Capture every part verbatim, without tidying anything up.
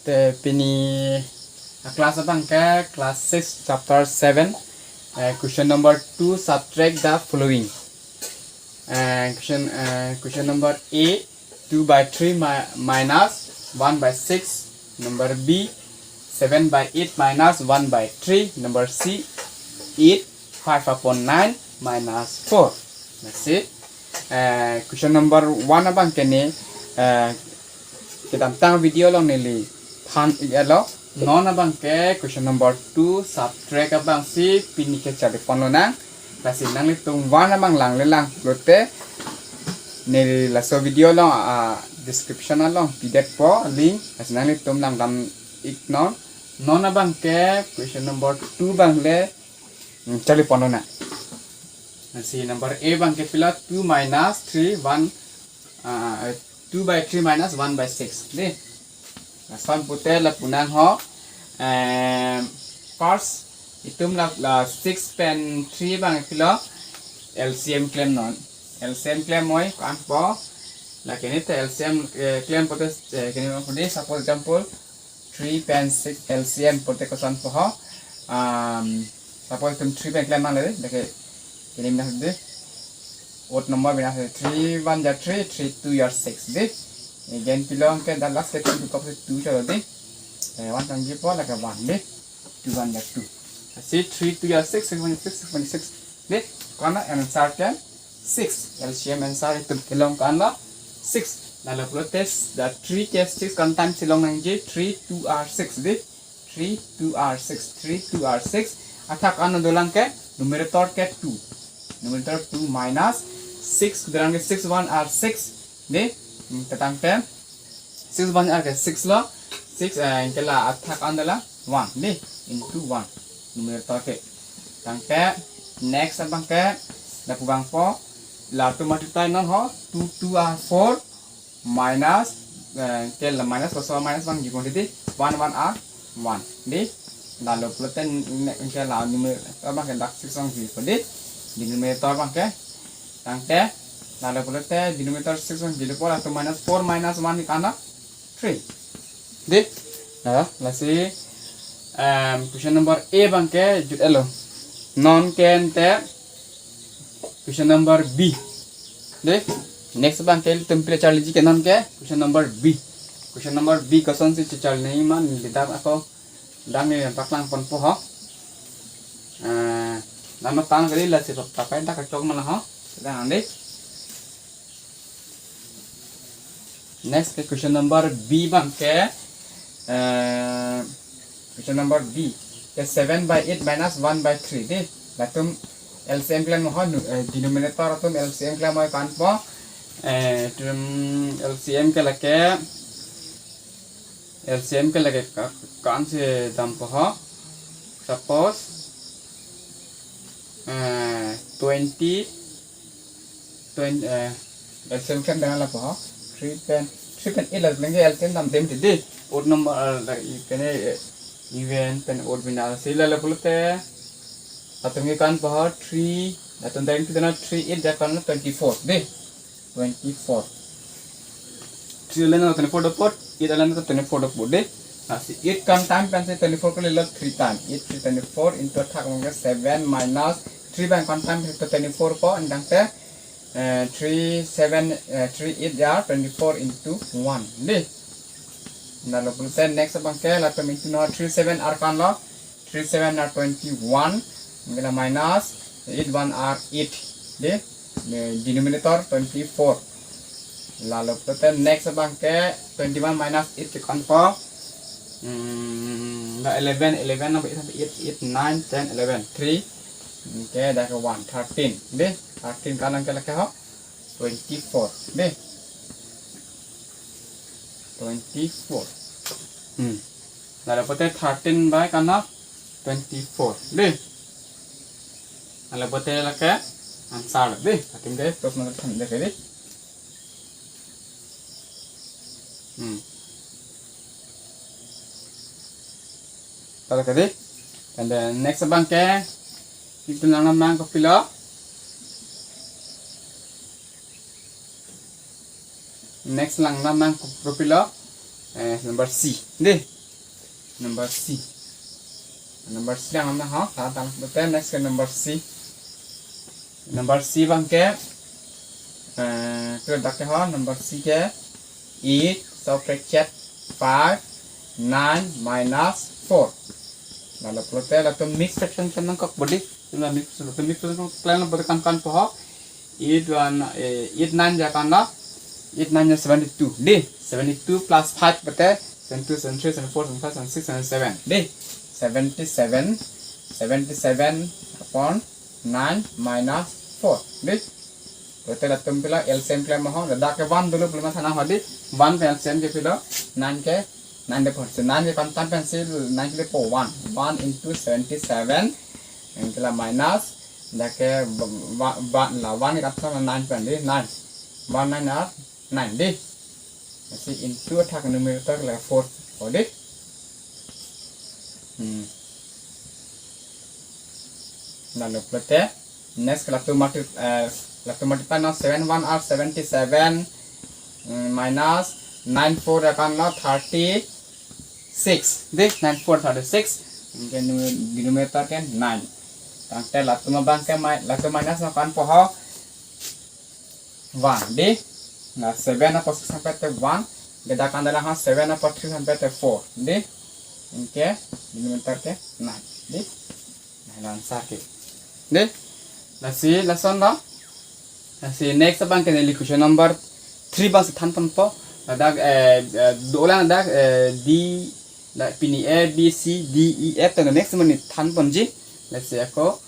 Te pini a class abang ke class six chapter seven, eh, question number two, subtract the following. Eh, question, eh, question number A, two by three mi- minus one by six. Number B, seven by eight minus one by three. Number C, eight, five upon nine minus four. Let's see. Eh, question number one abang ke ne, eh, kedamtang video along neli than-iklo. Non abang ke question number two, subtract abang si pini ke charli ponlonang. Lasi nanglitum one abang langle lang pulote neli laso video along, ah, description along pidetpo link. Lasi nanglitum langdam-iknon. Non abang ke question number two abang le, hmm, charli ponlonang. Lasi number A abang ke pilo, two minus three, one, ah, two by three minus one by six. Dei. Lason pute lapu nang ho. Em, first, itum la, la six pen three abang pilo, L C M klemnon. L C M klem oi, ko-anpo. Lake ne te L C M, eh, klem pute, eh, kene pute, suppose example, three pen six L C M pute koson po ho. Um, suppose itum three pen klem nang le, lake kene mina dei. Odd number mina dei. Three one ja three, three two ja six dei. Again pilo ke the last ke two kop se two chalo dei. Eh, one tangji po lake one dei. Two one ja two. Lasi three two ja six, six one six, six one six. Dei, ko-an answer ke six. L C M answer itum kelong ko-anlo six. Lalo pulote the three ke six ko-an times si long nangji, three two are six dei. Three two are six, three two are six. Athak ko-an dolang ke, numerator ke two. Numerator two minus six, dolang ke six one are six. Dei, hmm, tangte six one are ke six lo, six, eh, ke la athak ko-an dolang one dei, into one. Numerator ke. Tangte next abang ke, lapu abang po, latum multiply non ho, two two are four, minus, eh, ke la minus, koson minus abang jipon dei, one one are one dei. Lalo pulote ne, ke la numerator abang ke dak six abang jipon dei, denominator abang ke. Tangte, lalo pulote denominator six abang jilo po, latum minus four minus one ke ko-anlo three. Dei, na, lasi, em, question number A abang ke jut-etlo. Non ke ante question number B. Dei, next abang ke itum pilo charliji ke non ke question number B. Question number B koson si charli nangji ma neli dak ako dang ne paklang ponpo ho. Eh, nama tang kali lasi papai dak kachok mana ho. Dang dei. Next ke question number B abang ke, eh, question number B ke seven by eight minus one by three dei. Latum L C M klem ho, nu-, eh, denominator atum L C M klem oi, ko-anpo. Eh, itum L C M ke lake, L C M ke lake ko-, ko-an si dampo ho. Suppose, eh, twenty, twenty, eh, L C M klem dam lapu ho. Three pen, three pen eight la lengke L C M dam dem dei. Odd number, eh, la, i pen, eh, even pen odd bina. Si lalo pulote, latum ke ko-anpo ho, three, latum dam ke dana three eight ja ko-anlo twenty-four dei. Twenty-four. Three along twenty-four dopo, eight along twenty-four dopo dei. Lasi eight ko-an time pensi twenty-four kalilo, three time. Eight three twenty-four into athak abang ke seven minus three abang ko-an time pensi twenty-four po, tangte, eh, three seven, eh, three eight ja twenty-four into one dei. Lalo pulote next abang ke latum into non, three seven are ko-anlo, three seven are twenty-one, anke la minus eight one are eight dei, eh, denominator twenty-four. Lalo pulote next abang ke twenty-one minus eight ke ko-anpo, hmm, la eleven, eleven number eight, eight, eight, nine, ten, eleven, three. Anke dak ke one, thirteen dei. Thirteen ko-an ke lake ho, twenty-four dei. Twenty-four. Hmm. Lalo pulote thirteen by ko-anlo twenty-four dei. Lalo pulote lake answer dei. Thirteen dei, plus minus thirteen dei dei. Hmm. Lalo ke dei. And then next abang ke, itum langdam nang kopilo. Next langdam nang kopilo. Eh, number C dei. Number C. Number C ang na ha, ta tang betul next ke number C. Number C abang ke, eh, tu dak ke ha, number C ke eight, so bracket five, nine minus four. Lalu pulote latum mix fraction kan nangkok bodi. Lalu mix, lalu mix fraction plan bodi kan kan poho. Eight one, eh, eight nine ja kan la, eight nine ja seventy-two. Dei, seventy-two plus five bete, seven two, seven three, seven four, seven five, seven six, seven seven. Dei, seventy-seven, seventy-seven upon nine minus four. Dei, total latum pilo L C M klem ho, ladak ke one dolo pulo ma thana ho dei, one ke L C M ke pilo, nine ke, nine de pon. So nine ke kontan pensi, nine ke po one. One into seventy-seven, anke la minus, dak ke ba, ba, ba, la one ke kontan nine pen dei, nine. One nine are nine dei. Lasi into athak numerator la four ho dei. Hmm. Lalu pulote next latum multi, eh, latum multiply non, seven one are seventy-seven, mm, minus nine four akan lo thirty-six. Dei, nine four thirty-six. Anke nu-, denominator ke nine. Tangte latum abang ke mi-, latum minus non kan poho one dei. Na seven upon six sampai te one. Geda kan dalam ha seven upon three sampai te four dei. Anke denominator ke nine dei. Nah, la answer ke. Dei. Lasi lason lo. Lasi next abang ke neli question number three abang si than ponpo. Ladak, eh, eh, dolang dak, eh, D, dak pini A, B, C, D, E, F, to next monit than ponji. Lasi ako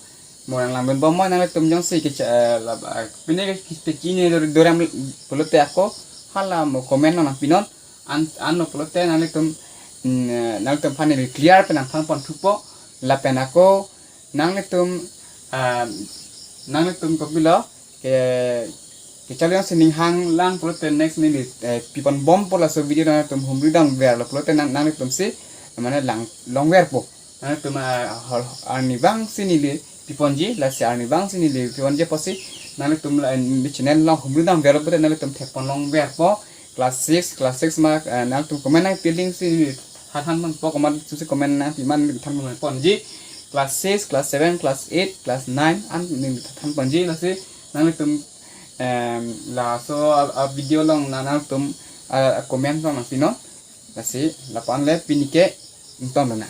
mo nang lang bom mo nangtum jongsi ke, eh, la, eh, pini ke, ke, ke, kini do, doram pulote ako hala mo comment nang pinon. An, anlo pulote nanglitum, mm, eh, nanglitum aphan neli clear pen nangthan pon thupo, lapen ako nanglitum, ah, nanglitum kopilo ke, kecharli jongsi ning hang lang pulote next neli, eh, pi pon bompo laso video, nanglitum humri damverlo pulote nang, nanglitum si mane lang longverpo. Nanglitum, ah, hol, arni abang si neli pi ponji, lasi arni abang si neli pi ponji apotsi nanglitum la, eh, neli channel along humri damverlo pulote nanglitum thek pon longverpo. Class six, class six ma, eh, nangtum comment nangpiling si neli than ponpo, comment si comment nangpi ma neli than ponji. Class six, class seven, class eight, class nine an neli than ponji, lasi nanglitum, em, laso a, a video along na nangtum, a, a comment along nangpinon. Lasi lapu-an le pini ke ingtonlo na.